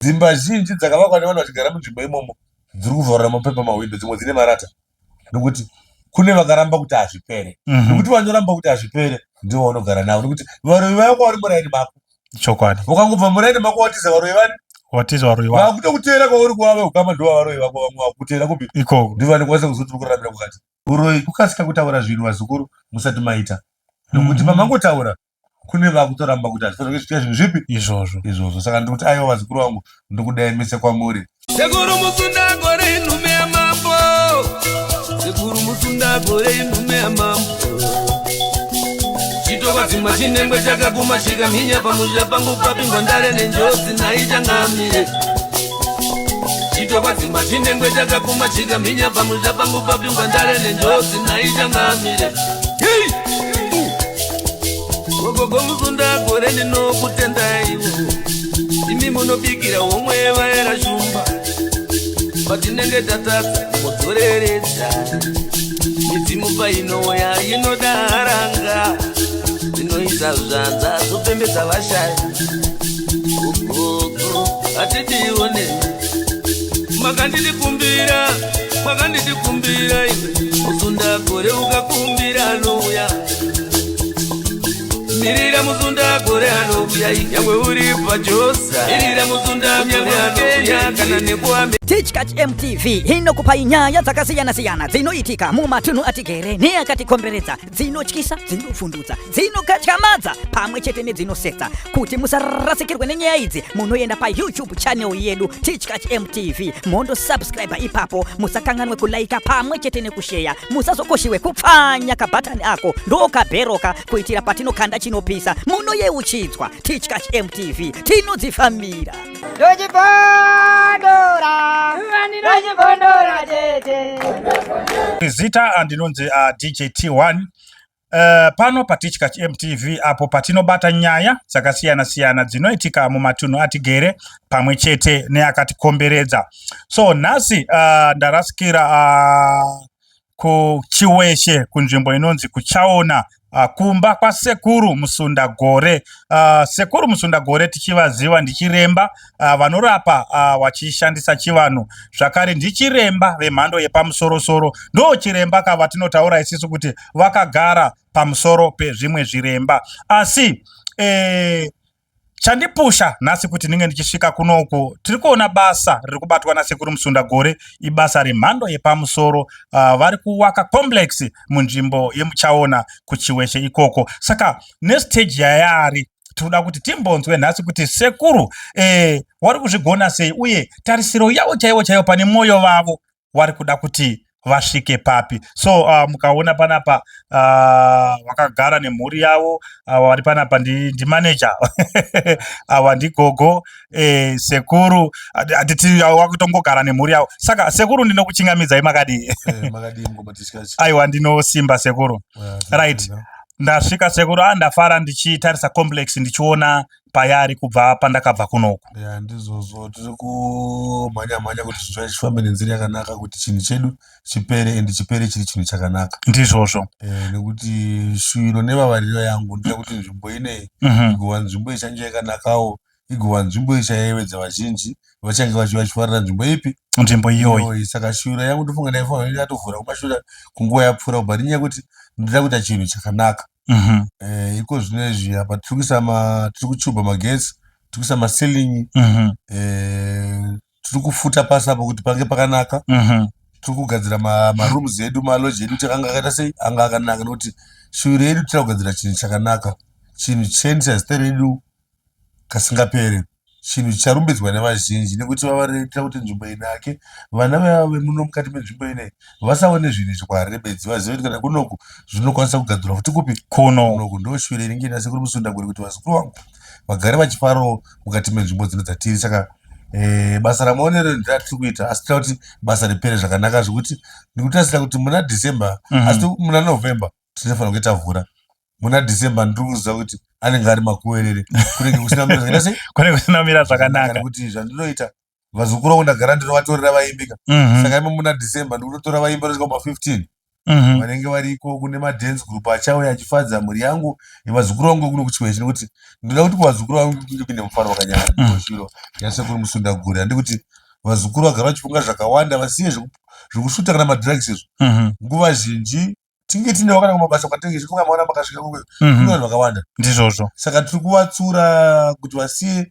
Dzimba zhinji dzakavakwa nevanhu vachigara munzvimbo imomo dziri kuvharura mapepa mahwindo, dzimwe dzine marata, nekuti kune vakaramba kuti hazvipere. Nekuti vanoramba kuti hazvipere ndivo vanogara navo, nekuti varoyi vaya kwavari muraini mako. Chokwadi. Ukangobva muraini mako watiza varoyi vani? Watiza varoyi vako. Vakutokuteera kwauri kuva veukama ndivo varoyi vako, vamwe vakuteera kupi? Ikoko. Ndivo vanokwanisa kuzoti uri kuraramira kukati. Uroyi kukasika kutaura zvinhu vazukuru musati maita, nekuti pamangotaura kune vakutoramba kuti hazvifanirwe zviita zvinhu zvipi izvozvo izvozvo. Saka ndiri kuti aiwa vazukuru vangu, ndikudai mese kwamuri. Sekuru Musundagore inhume yamambo. Sekuru Musundagore inhume yamambo. Chitokadzimwa chinengwe chakaguma chikamhinya pamusha pangu papingwa ndare nenjodzi naichangamire. Chitokadzimwa chinengwe chakaguma chikamhinya pamusha pangu papingwa ndare nenjodzi naichangamire. Hey! Gogogo Musundagore ndinokutendaiwo. Imi munobikira homwe vaera shumba, patinenge tatadza mudzoreredza. Midzimu painouya inoda haranga, dzinoisa zvanza zvopembedza vashaya. Gogogo hatidiwo nemi, makandidikumbira, makandidikumbira iwe Musundagore, ukakumbira anouya. Mirira Musundagore anouya, nyangwe uri pajosa. Mirira Musundagore anouya kana nekuame. Tichkach MTV inokupai nyaya dzakasiyana-siyana dzinoitika mumatunhu atigere neakatikomberedza, dzinotyisa, dzinovhundutsa, dzinokatyamadza pamwe chete nedzinosetsa. Kuti musarasikirwe nenyaya idzi, munoenda paYouTube channel yedu Tichkach MTV, mondosubscribe ipapo. Musakanganwe kulaika pamwe chete nekusheya. Musazokoshiwe kupfanya kabhatani ako ndokabheroka, kuitira patinokanda chinopisa munoyeuchidzwa. Tichkach MTV, tinodzifambira. Ndochibondora, ndochibondora tete. Zita ndinonzi DJ T1, pano paTichkach MTV, apo patinobata nyaya dzakasiyana-siyana dzinoitika mumatunhu atigere pamwe chete neakatikomberedza. So nhasi ndarasikira kuChiweshe, kunzvimbo inonzi Kuchaona, kumba kwaSekuru Musundagore. Sekuru Musundagore tichivaziva ndichiremba vanorapa vachishandisa chivanhu, zvakare ndichiremba vemhando yepamusorosoro. Ndo chiremba ka vatinotaura isisu kuti vakagara pamusoro pezvimwe zviremba. Asi chandipusha nhasi kuti ndinge ndichisvika kunoku, tiri kuona basa riri kubatwa naSekuru Musundagore ibasa remhando yepamusoro. Vari kuwaka complex munzvimbo yeMuchaona kuChiweshe ikoko. Saka nestage yayari, tinoda kuti timbonzwe nhasi kuti sekuru wari kuzvigona sei, uye tarisiro yavo chaivo chaivo pane mwoyo vavo vari kuda kuti vasvike papi. So mukaona panapa vakagara nemhuri yavo. Vari panapa ndimaneja, ava ndigogo, sekuru hatiti wakutongogara nemhuri yavo. Saka sekuru, ndinokuchingamidzai, makadii? Makadii mukoma Tichkach? Aiwa, ndinosimba sekuru. Right, ndasvika sekuru. Ndafara ndichitarisa complex, ndichiona payari kubva pandakabva kunoku. Ya, ndizvozvo, tiri kumhanya mhanya kuti zvinhu zvifambe nenzira yakanaka, kuti chinhu chedu chipere, ende chipere chiri chinhu chakanaka. Ndizvozvo. Nekuti shuviro nevavariro yangu ndeyekuti nzvimbo ineyi igova nzvimbo ichange yakanakawo, igova nzvimbo ichayevedza vazhinji vachange vachifarira nzvimbo ipi? Nzvimbo iyoyi. Iyoyi. Saka shuviro yangu, ndofunga ndaifanira ndatovhura kumashure kunguva yapfuura, but inyaya yekuti ndinoda kuita chinhu chakanaka. Iko zvino izvi apa tiri kuisa tiri kuchubha magetsi, tiri kuisa maceiling, tiri kufuta pasi apo kuti pange pakanaka. Tiri kugadzira marooms edu, malodge edu, kuti anga akaita sei, anga akanaka, nekuti shuviro yedu tiri kugadzira chinhu chakanaka, chinhu chichaendesa zita redu kasingaperi, chinhu chicharumbidzwa nevazhinji, nekuti vavareitira kuti nzvimbo inake. Vana vava vemuno mukati menzvimbo inei vasaone zvinhu izvi kuHarare bedzi, vazive kuti kana kunoku zvinokwanisa kugadzirwa futi kupi? Kuno. Kunoku. Ndo shuviro inenge ina Sekuru Musundagore, kuti vazukuru vangu vagare vachifarawo mukati menzvimbo dzino dzatiri. Saka basa ramaonero nderatiri kuita, asi tira kuti basa ripere zvakanaka, zvekuti ndikutarisira kuti muna December, asi muna November tinofanira kunge tavhura. Muna December ndiri kuziva kuti anenge ari makuwerere, kunenge kusina mira zvakaita sei? Kunenge kusina kumira zvakanaka. Nekuti zvandinoita, vazukuru vangu ndagara ndinovatorera vaimbika. Saka imo muna December ndikutotora vaimba nosvika kuma 15. Vanenge variko kune madance group achauya achifadza mhuri yangu nevazukuru vangu kuno kuchiweshe, nekuti ndinoda kuti kuvazukuru vangu kunge kuine mufaro wakanyanya. Shuviro yasekuru Musundagore handikuti vazukuru vagara vachifunga zvakawanda, vasiye zvekusvuta kana madrugs izvo. Nguva zhinji tinge tinewo kana kumabasa kwatinenge tichifunga, maona makasvika kune vanhu vakawanda. Ndizvozvo. Saka tiri kuvatsura kuti vasiye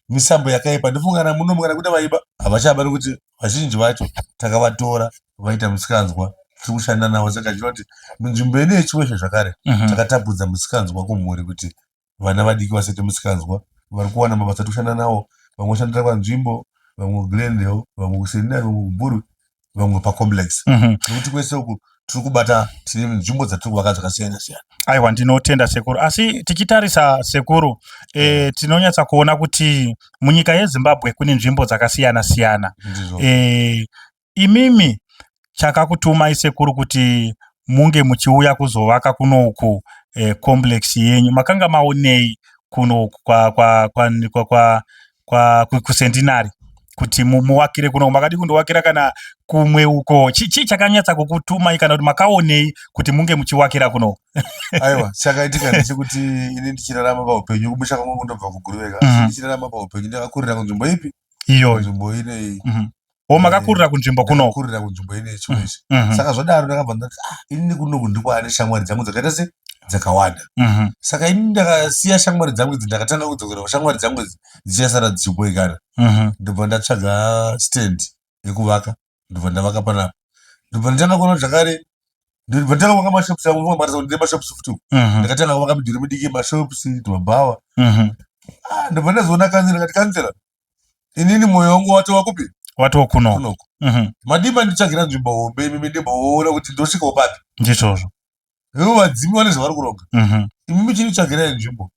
misambo yakaipa. Ndofunga kana muno kana kuita vaiba havachaba, nekuti vazhinji vacho takavatora vaita musikanzwa, tiri kushanda navo. Saka zvinova kuti munzvimbo ino yeChiweshe zvakare takatapudza musikanzwa kumhuri kuti vana vadiki vasaite musikanzwa. Vari kuwana mabasa, tiri kushanda navo, vamwe vashandira panzvimbo, vamwe kuGlendale, vamwe kuSendai, vamwe kuMburwi, vamwe pacomplex. Nekuti kwese uku tiri kubata, tine nzvimbo dzatiri kuvaka dzakasiyana siyana. Aiwa, ndinotenda sekuru. Asi tichitarisa sekuru, tinonyatsa kuona kuti munyika yeZimbabwe kune nzvimbo dzakasiyana siyana. Imimi chakakutumai sekuru kuti munge muchiuya kuzovaka kunoku complex yenyu, makanga maonei kuno kwa, kwa, kwa, kwa, kwa, kwa kuCentenary kuti muwakire kuno? Makadi kundowakira kana kumwe uko? Chii chakanyatsa kukutumai kana kuti makaonei kuti munge muchiwakira kuno? Aiwa, chakaitika ndechekuti ini ndichirarama paupenyu, kumusha kwangu kundobva kuGuruveka. Ndichirarama paupenyu ndakakurira kunzvimbo ipi? Iyoyo. Nzvimbo inei. O, makakurira kunzvimbo kuno? Ndakakurira kunzvimbo inei Chiweshe. Saka zvadaro ndakabva ndati, ah, inini kunoku ndikwane shamwari dzangu dzakaita se dzakawanda. Saka inini ndakasiya shamwari dzangu idzi, ndakatanga kudzokera kushamwari dzangu idzi dzichasara dzichiboikana. Ndobva ndatsvaga stand yekuvaka, ndobva ndavaka panapa, ndobva ndatanga kuona zvakare, ndobva ndatanga kuvaka mashops angu. Mvarisa kuti ndine mashops futi uku. Ndakatanga kuvaka midhuri midiki, mashops, tumabhawa. Ah, ndobva ndazoona kansela, ndikati, "Kansela, inini mwoyo wangu watova kupi?" Watova kuno. Kunoku. Madii manditsvagira nzvimbo hombe imimi, ndimboona kuti ndosvikawo papi? Ndizvozvo. Ivo vadzimu vane zvavari kuronga. Imimi chinditsvagirai nzvimbo,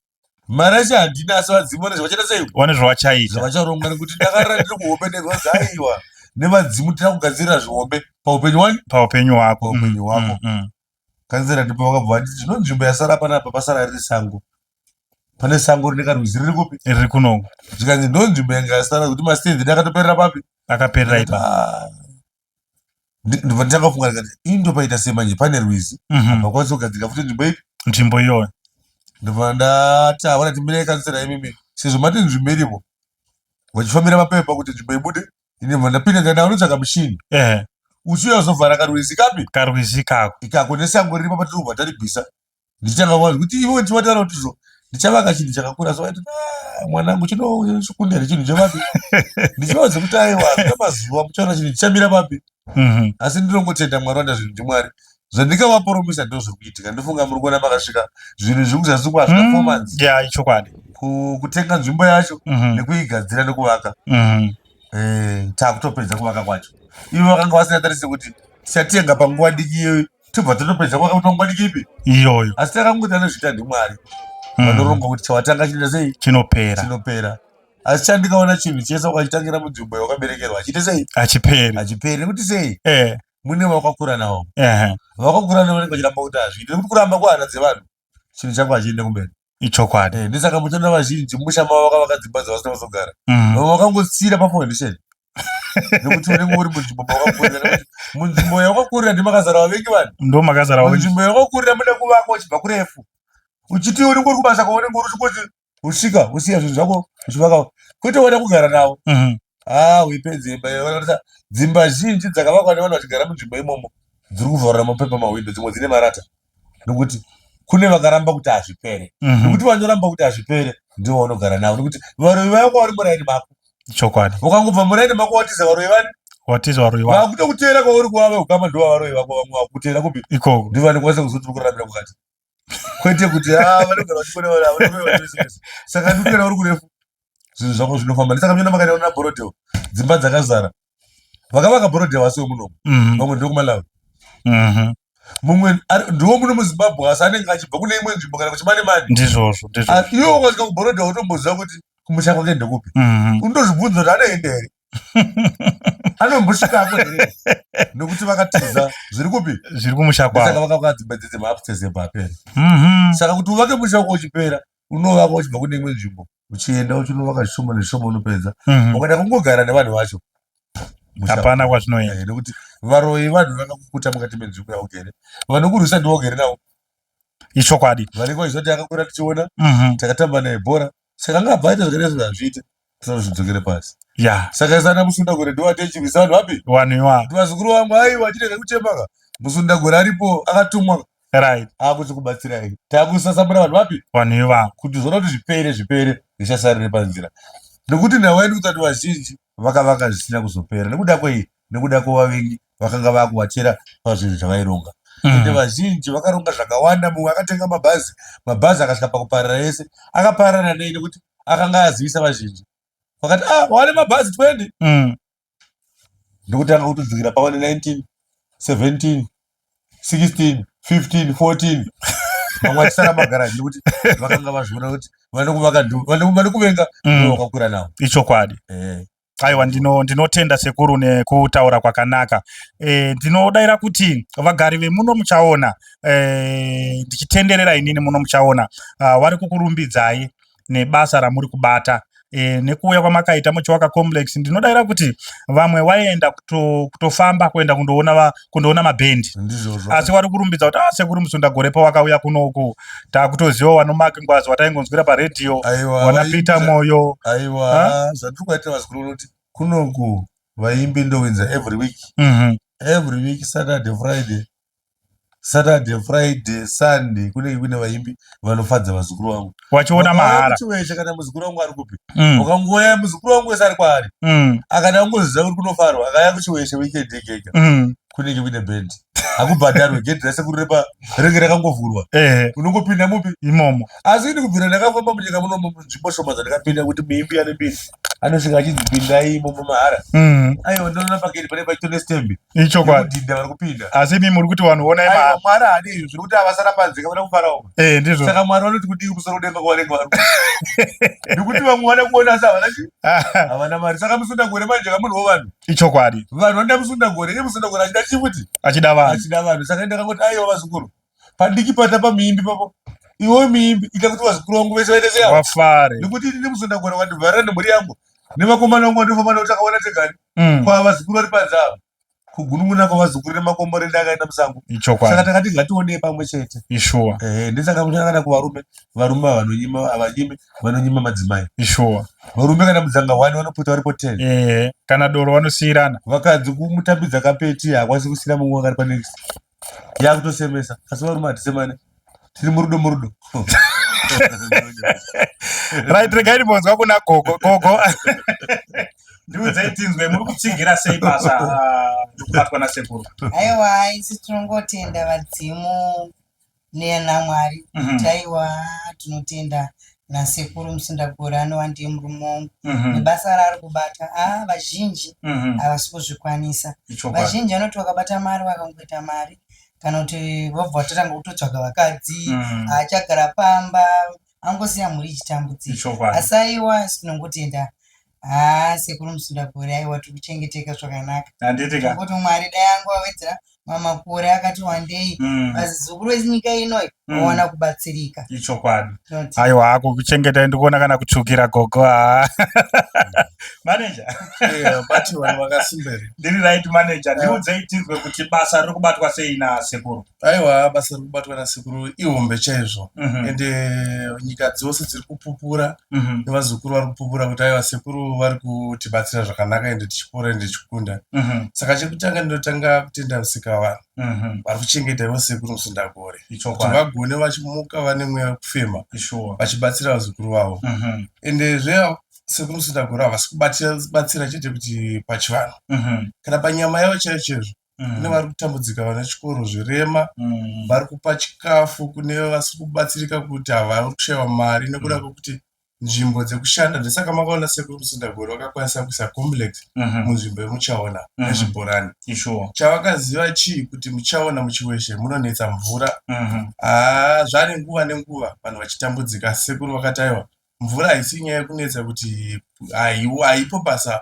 mari yacho handina, asi vadzimu vane zvavachaita sei? Wane zvavachaita. Zvavacharonga, nekuti ndakarara ndiri kuhombe nerwadzi. Aiwa, nevadzimu tira kugadzirira zvihombe paupenyu wani? Paupenyu hwako. Paupenyu hwako. Kansela ndipo vakabva vati, zvino nzvimbo yasara panapa, pasara riri sango, pane sango rine karwizi riri kupi? Riri kunoku. Zvikanzi ndo nzvimbo yanga yasara, kuti mastendi edu akatoperera papi? Akaperera ipa. Ah. Ndobva nditanga kufunga, ndikati, ini ndopaita sei manje, pane rwizi? Hapakwanisi kugadzika futi nzvimbo ipi? Nzvimbo iyoyo. Ndobva ndati, havana timirai kansela, imimi sezvo mati nzvimbo iripo, vachifambira mapepa kuti nzvimbo ibude, ini bva ndapinda, ndikaenda kunotsvaga mushini uchiuya uzovhara karwizi kapi? Karwizi kako. Ikako nesango riripo patiri kubva taribvisa. Ndichitanga kuva kuti ivo ndichivataura kuti zvo ndichavaka chinhu chakakura. So vaiti, "Ah, mwanangu, chinochikunda here chinhu chepapi?" Ndichivaudza kuti, aiwa, zvina mazuva muchaona chinhu chichamira papi. Asi ndinongotenda Mwari, wanda zvinhu ndiMwari, zvandikavaporomisa ndo zviri kuitika. Ndofunga muri kuona makasvika, zvinhu zviri kuzasi kwasvika 4 months. Ya, ichokwadi. Kutenga nzvimbo yacho nekuigadzira nekuvaka. Takutopedza kuvaka kwacho. Ivo vakanga vasina tarise kuti tichatenga panguva diki iyoyo, tobva tatopedza kuvaka panguva diki ipi? Iyoyo. Asi takangoti anozviita ndiMwari, vanoronga kuti chawatanga chinoita sei? Chinopera. Chinopera. Asi chandikaona, chinhu chese ukachitangira munzvimbo yawakaberekerwa achiite sei? Achiperi. Achiperi. Nekuti sei? Mune vakakura navo. Vakakura navo vanenge vachiramba kuti hazviiti, nekuti kuramba kwehana dzevanhu, chinhu chako hachiende kumberi. Ichokwadi. Ndosaka muchiona vazhinji mumusha mavo vakavaka dzimba dzavasina kuzogara. Vamwe vakangosiyira pafoundation, nekuti unenge uri munzvimbo mawakakurira, nekuti munzvimbo yawakakurira ndimakazara vavengi vanhu. Ndo makazara vavengi. Munzvimbo yawakakurira muda kuvaka uchibva kurefu, uchiti unenge uri kubasa kwaunenge uri, uchingoti usvika usiya zvinhu zvako uchivaka, kwete wada kugara navo. Ah, uipedze imba iyoyo. Dzimba zhinji dzakavakwa nevanhu vachigara munzvimbo imomo dziri kuvharura mapepa mahwindo, dzimwe dzine marata, nekuti kune vakaramba kuti hazvipere. Nekuti vanoramba kuti hazvipere ndivo vanogara navo, nekuti varoyi vaya kwavari muraini mako. Chokwadi. Ukangobva muraini mako watiza varoyi vani? Watiza varoyi wako. Vakutokuteera kwauri, kuva veukama ndivo varoyi vako, vamwe vakuteera kupi? Ikoko. Ndivo vanokwanisa kuzoti uri kuraramira mukati, kwete kuti ah, vanogara vachikona. Saka ndikugara uri kurefu, zvinhu zvako zvinofamba. Ndisaka muchiona makaenda kuna Borrowdale, dzimba dzakazara. Vakavaka Borrowdale asiwo munomu, vamwe ndokuMalawi, mumwe ndiwo muno muZimbabwe, asi anenge achibva kune imwe nzvimbo kana kuchimane mani. Ndizvozvo, ndizvozvo. Iwe ukasvika kuBorrowdale utomboziva kuti kumusha kwake ndekupi. Unotozvibvunza kuti anoenda here, anombosvikako here, nekuti vakatiza zviri kupi? Zviri kumusha saka kwavo. Vakavaka dzimba dzemaupstairs epapera. Saka kuti uvake musha wako uchipera, unovaka uchibva kune imwe nzvimbo uchienda, uchinovaka zvishoma nezvishoma, unopedza. Ukada kungogara nevanhu vacho, hapana kwazvinoenda. Nekuti Varoyi vanhu vakakukuta mukati menzvimbo yaugere, vanokurwisa ndivo ugere navo. Ichokwadi. Vanenge vachizoti akakura tichiona takatamba naye bhora, saka angabva aita zvakaita sezvazviita tisati zvidzokere pasi. Saka isana Musundagore ndiwo atechirwisa vanhu vapi? Vanhu iwavo. Kuti vazukuru vangu aiwa chirega kuchemaka. Musundagore aripo akatumwa. Right. Akuti kubatsirai. Takusasamura vanhu vapi? Vanhu ivavo. Kuti zvoda kuti zvipere zvipere zvichasarire panzira. Nekuti nhau yedu kuti vazhinji vakavaka zvisina kuzopera nekuda kwei? Nekuda kwevavengi vakanga vakuvatera pazvinhu zvavaironga. Ende vazhinji vakaronga zvakawanda. Mumwe akatenga mabhazi, mabhazi akasvika pakuparara ese. Akaparara nei? Nekuti akanga azivisa vazhinji. Vakati ah, wane mabhazi 20. Ndokutanga kutodzikira pawane 19, 17, 16, 15, 14. Vamwe vachisara magaraji nekuti vakanga vazviona kuti vanokuvaka vanokuvenga vakakura navo. Ichokwadi. Aiwa, ndinotenda sekuru nekutaura kwakanaka. Ndinodaira kuti vagari vemuno muchaona, ndichitenderera inini muno muchaona, vari kukurumbidzai nebasa ramuri kubata nekuuya kwamakaita muchiwaka complex. Ndinodaira kuti vamwe waienda kutofamba kuenda kundoona mabhendi, asi vari kurumbidza kuti sekuru Musundagore pawakauya kunoku takutoziva wanoMark Ngwazi wataingonzwira paredhiyo, wana Peter Moyo. Aiwa, zvatiri kuvaitira vazukuru kuti kunoku vaimbi ndowinza every week. Every week, Saturday, Friday, Saturday, Friday, Sunday kunenge kune vaimbi vanofadza vazukuru vangu. Wachiona mahara. Chiweshe kana muzukuru wangu ari kupi? Ukangoya muzukuru wangu wese ari kwaari. Akada kungoziva kuti kunofarwa, akaya kuChiweshe weekend yega. Kunenge kune band. Hakubhadharwe, gate rasekuru repa rinenge rakangovhurwa. Unongopinda mupi? Imomo. Asi ini kubvira ndakafamba munyika muno munzvimbo shoma dzandakapinda kuti muimbi ane mbiri anosvika achinzi pindai imomo mahara. Aiwa, ndinoona pagate pane paitone stamp. Ichokwadi. Kudhinda vari kupinda. Asi imi muri kuti vanhu onai mahara. Mwari haadi izvo zviri kuti avasara panze kavana kufarawo. Ndizvo. Saka Mwari vanoti kudii kumusoro kudenga kwavanenge vari. Nekuti vamwe vada kuona asi havana chii? Havana mari. Saka Musundagore manje kamunhu wevanhu. Ichokwadi. Vanhu vanoda Musundagore, iye Musundagore achida chii futi? Achida vanhu. Achida vanhu. Saka ndakangoti aiwa vazukuru. Padiki patapa muimbi papo. Iwe muimbi ita kuti vazukuru vangu vese vaite sei? Vafare. Nekuti ini Musundagore wandivharira nemhuri yangu. Nevakomana vangu vandofamba navo takaona tegani. Kwa vazukuru vari panze ava. Kugunun'una kwavazukuru nemakomborero akaenda musango. Ichokwadi. Saka takati ngationei pamwe chete. Ishuwa. Ndisaka muchana kana kuvarume, varume vanonyima avanyimi, vanonyima madzimai. Ishuwa. Varume kana mudzanga 1 vanopota varipo 10. Kana doro vanosiyirana. Vakadzi kumutambidza kapeti haakwanisi kusiyira mumwe wakari pa next. Yakutosemesa. Asi varume hatisemane. Tiri murudo murudo. Right, regai ndimbonzwa kuna gogo. Gogo. Ndiudzei tinzwe, muri kutsigira sei basa rikubatwa nasekuru? Aiwa, isu tinongotenda vadzimu naMwari. Aiwa, tinotenda nasekuru Musundagore anova ndiye murume wangu nebasa raari kubata. Vazhinji havasi kuzvikwanisa. Vazhinji vanoti vakabata mari vakangoita mari kana kuti vobva vatotanga kutotsvaga vakadzi, haachagara pamba, angosiya mhuri ichitambudzika. Asi aiwa, tinongotenda sekuru Musundagore, aiwa tiri kuchengeteka zvakanaka. Kuti Mwari dai angu awedzera mamakore akati wandei, vazukuru venyika inoyi vawana kubatsirika. Ichokwadi. Aiwa, hako kuchengetai ndikuona kana kutsvukira gogo. Manager. Bati vanhu vakasimba here? Ndiri right manager. Ndiudzei tinzwe kuti basa riri kubatwa sei nasekuru. Aiwa, basa riri kubatwa nasekuru ihombe chaizvo. Ende nyika dzose dziri kupupura nevazukuru vari kupupura kuti aiwa sekuru vari kutibatsira zvakanaka ende tichipora ende tichikunda. Saka chekutanga ndinotanga kutenda musika vanhu vari kuchengeta ivo sekuru Musundagore kuti vagone vachimuka vane mweya wekufema vachibatsira vazukuru vavo. Endezve sekuru Musundagore havasi kubatsira chete kuti pachivanhu, kana panyama yavo chaiyo chaizvo. Kune vari kutambudzika vana chikoro zvirema, vari kupa chikafu kune vasiri kubatsirika kuti havari kushaiwa mari nekuda kwekuti nzvimbo dzekushanda. Ndosaka makaona sekuru Musundagore vakakwanisa kuisa complex munzvimbo yemuchaona nezvibhorani. Chavakaziva chii kuti muchaona muChiweshe munonetsa mvura. Zvane nguva nenguva vanhu vachitambudzika, asi sekuru vakati aiwa mvura haisi nyaya yekunetsa kuti haipo basa.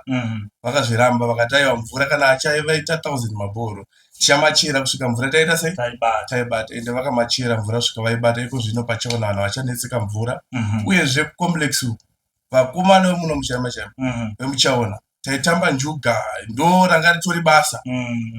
Vakazviramba vakati aiwa mvura kana achaivaita 1000 mabhoro tichamachera kusvika mvura taita sei taibata. Ende vakamachera mvura kusvika vaibata. Iko zvino pachaona vanhu vachanetseka mvura. Uyezve complex vakomana vemuno muchaima chaimo vemuchaona. Taitamba njuga, ndo ranga ritori basa.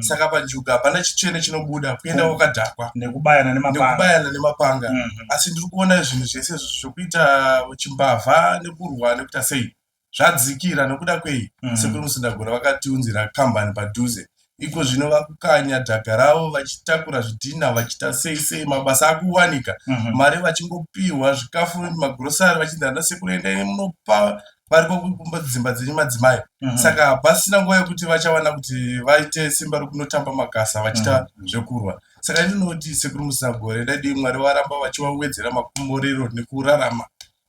Saka panjuga hapana chitsvene chinobuda, kuenda wakadhakwa nekubayana nemapanga, nekubayana nemapanga. Asi ndiri kuona zvinhu zvese zvekuita chimbavha nekurwa nekuita sei zvadzikira nekuda kwei? Sekuru Musindagore vakatiunzira kambani padhuze. Iko zvino vakukanya dhaga ravo, vachitakura zvidhina, vachiita sei sei, mabasa akuwanika. Mari vachingopiwa, zvikafu, magirosari, vachinzi ana sekuru endai munopa variko kudzimba dzenyu madzimai. Saka hapasina nguva yekuti vachawana kuti vaite simba rekunotamba makasa vachiita zvekurwa. Saka ndinoti sekuru Musindagore, dai Mwari varamba vachivawedzera makomborero nekurarama,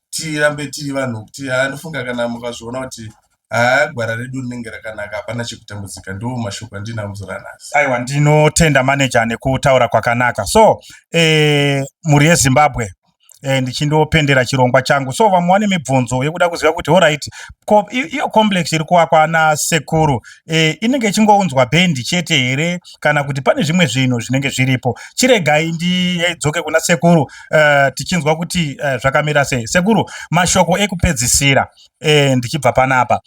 tirambe tiri vanhu kuti handifunga kana mukazviona kuti haa gwara redu rinenge rakanaka, hapana chekutambudzika. Ndo mashoko andinawo muzora nhasi. Aiwa, ndinotenda maneja nekutaura kwakanaka. So mhuri yeZimbabwe, ndichindopendera chirongwa changu. So vamwe vane mibvunzo yekuda kuziva kuti alright, ko iyo complex iri kuvakwa nasekuru inenge ichingounzwa bhendi chete here, kana kuti pane zvimwe zvinhu zvinenge zviripo? Chiregai ndidzoke kuna sekuru tichinzwa kuti zvakamira sei. Sekuru, mashoko ekupedzisira ndichibva panapa.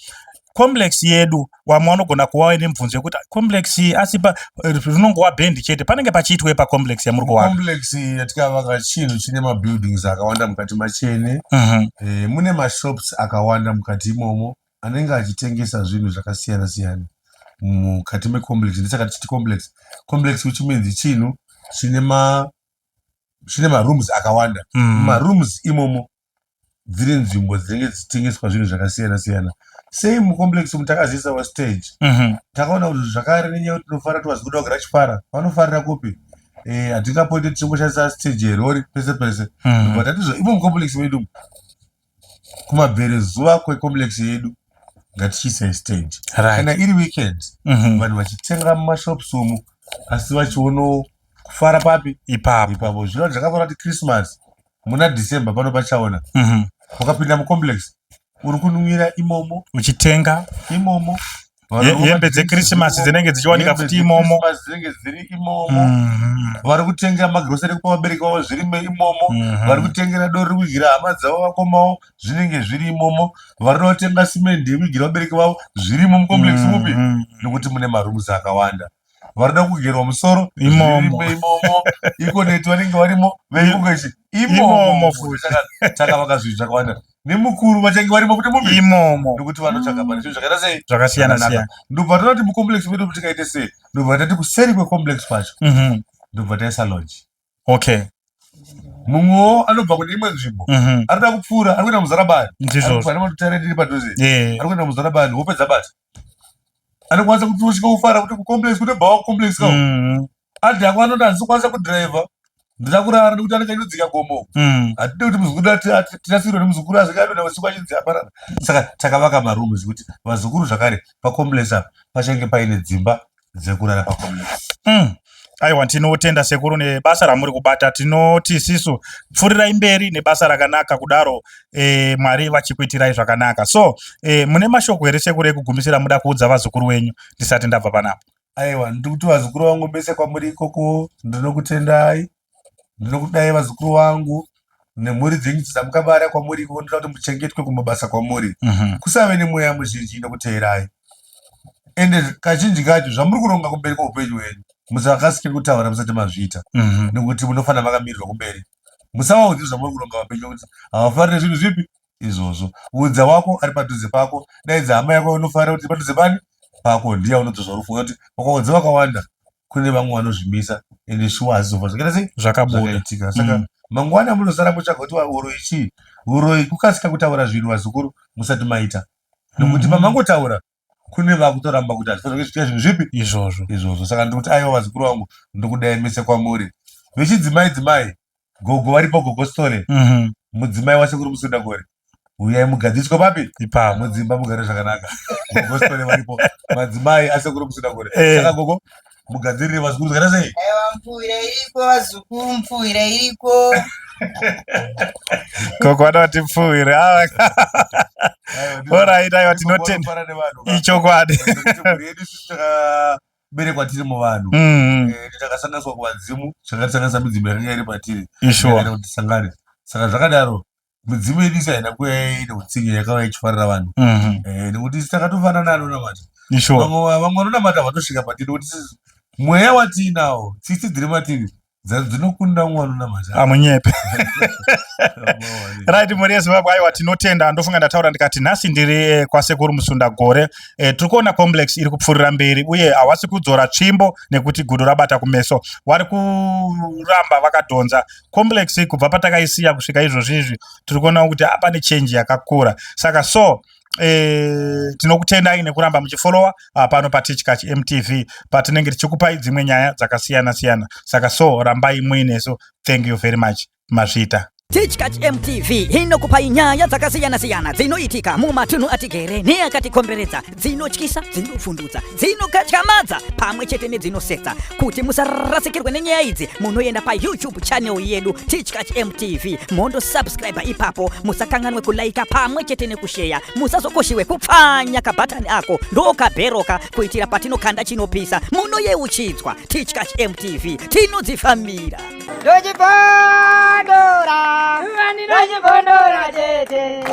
Complex yedu, vamwe vanogona kuva nemibvunzo yekuti complex iyi, asi rinongova bhendi chete, panenge pachiitwe pacomplex yamuri kuvaka? Complex yatikavaka chinhu chine mabuildings akawanda mukati machene. Mune mashops akawanda mukati imomo anenge achitengesa zvinhu zvakasiyana siyana mukati mecomplex. Ndisaka tichiti complex, complex which means chinhu chine marooms akawanda. Mumarooms imomo dziri nzvimbo dzinenge dzichitengeswa zvinhu zvakasiyana siyana. Sei mucomplex umu takaziisawo stage? Takaona kuti zvakare nenyaya yekuti tinofanira kuti vazikuda kugara chifara, vanofarira kupi? Hatingapote tichingoshandisa stage yerori pese pese. But tatizvo imo mucomplex medu, kumabvere zuva kwecomplex yedu, ngatichiisai stage. Kana iri weekend, vanhu vachitenga mumashops umu, asi vachionawo kufara papi? Ipapo. Ipapo. Zvino zvakafanira kuti Christmas muna December pano pachaona, ukapinda mucomplex uri kunwira imomo, uchitenga imomo. Hembe dzekrisimasi dzinenge dzichiwanika futi imomo. Dzinenge dziri imomo. Vari kutenga magirosari ekupa vabereki vavo, zvirimo imomo. Vari kutengera doro rekudyira hama dzavo, vakomawo, zvinenge zviri imomo. Vari kuda kutenga simendi yekudyira vabereki vavo, zvirimo mucomplex mupi? Nekuti mune marooms akawanda. Vari kuda kugerwa musoro, Imomo. zvirimo imomo. Econet vanenge varimo, veikokechi imomo. Imomo futi. Saka takavaka zvinhu zvakawanda, nemukuru vachange varimo kuti mupi? Imomo. Nekuti vanotsvaga pane zvinhu zvakaita sei? Zvakasiyana Zvakanaka. siyana. Ndobva toona kuti mucomplex medu tikaite sei, ndobva tati kuseri kwecomplex kwacho, ndobva taisa lodge. Mumwewo anobva kune imwe nzvimbo, arikuda kupfuura, ari kuenda Muzarabani, Ndizvozvo. Ndiri padhuze, ari kuenda Muzarabani, hope dzabata, anokwanisa kuti usvike kufara kuti kucomplex kune bhawa, kucomplex kao. Adhakwa anoti handisi kukwanisa kudhiraivha, ndida kurara nekuti anenge achidodzika gomo. Hatidi kuti muzukuru tirasirwe nemuzukuru asvika adonha usiku achinzi aparara. Saka takavaka marooms kuti vazukuru zvakare pacomplex apa pachange paine dzimba dzekurara pacomplex. Aiwa, tinotenda sekuru nebasa ramuri kubata. Tinoti isisu pfuurirai mberi nebasa rakanaka kudaro, Mwari vachikuitirai zvakanaka. So mune mashoko here sekuru ekugumisira muda kuudza vazukuru wenyu ndisati ndabva panapa? Aiwa, ndiri kuti vazukuru vangu mese kwamuri ikoko, ndinokutendai, ndinokudai vazukuru vangu nemhuri dzenyu dzamukabara kwamuri ikoko. Ndinoda kuti muchengetwe kumabasa kwamuri, kusave nemweya muzhinji inokuteerai. Ende kazhinji kacho zvamuri kuronga kumberi kweupenyu hwenyu, musakasike kutaura musati mazviita, nekuti munofanira makamirirwa kumberi. Musavaudze zvamuri kuronga vapenyu kuti havafarire zvinhu zvipi izvozvo. Udza wako ari padhuze pako, daidza hama yako unofarira kuti padhuze pani pako, ndiye unodzozva rufunga kuti ukaudza vakawanda, kune vamwe vanozvimisa, ende shuwa hazvizofa zvakaita sei? Zvakabuda. Zvakaitika. Saka mangwana munosara mutsvaga kuti uroyi chii. Uroyi kukasika kutaura zvinhu vazukuru musati maita, nekuti pamangotaura kune vakutoramba kuti hazvifanira zviita zvinhu zvipi? Izvozvo. Izvozvo. Saka ndikuti aiwa vazukuru vangu, ndokudai mese kwamuri. Vechidzimai dzimai, gogo varipo, gogo Stole, mudzimai wasekuru Musundagore, uyai mugadziriswe papi? Ipapo. Mudzimba mugare zvakanaka. Gogo Stole varipo, madzimai asekuru Musundagore. Saka gogo, mugadzirire vazukuru zvakaita sei? Aiwa, mupfuwira iriko vazukuru, mupfuwira iriko. Gogo vanoti pfuwire. Alright, aiwa, tinotenda. Tinofara nevanhu ka. Ichokwadi. Nekuti mhuri yedu isusu takaberekwa tiri muvanhu. Takasanganiswa kuvadzimu, chakatisanganisa midzimu yakanga iri patiri. Ishuwa. Yakaita kuti tisangane. Saka zvakadaro. Midzimu yedu isu haina kuuya ine utsinye, yakauya ichifarira vanhu. Eh, nekuti isu takatofanana anonamata. Sure. Vamwe vanonamata vatosvika patiri nekuti isusu mweya watiinawo, tsitsi dziri matiri dzinokunda umwe vanonamata. Amunyepe. Right, mhuri yeZimbabwe, aiwa tinotenda. Ndofunga ndataura ndikati nhasi ndiri kwaSekuru Musundagore. Tiri kuona complex iri kupfuurira mberi uye havasi kudzora tsvimbo nekuti gudo rabata kumeso. Vari kuramba vakadhonza complex kubva patakaisiya kusvika izvozvi izvi. Tiri kuona kuti pane change yakakura. Saka so tinokutendai nekuramba muchifollowa pano paTichkach MTV patinenge tichikupai dzimwe nyaya dzakasiyana siyana. Saka so rambai muinesu. Thank you very much. Mazvita. Tichkach MTV inokupai nyaya dzakasiyana-siyana dzinoitika mumatunhu atigere neakatikomberedza, dzinotyisa, dzinovhundutsa, dzinokatyamadza pamwe chete nedzinosetsa. Kuti musarasikirwe nenyaya idzi, munoenda paYouTube channel yedu Tichkach MTV, mondosubscribe ipapo. Musakanganwe kulaika pamwe chete nekusheya. Musazokoshiwe kupfanya kabhatani ako ndokabheroka kuitira patinokanda chinopisa munoyeuchidzwa. Tichkach MTV, tinodzifambira. Ndochibondora, ndochibondora tete.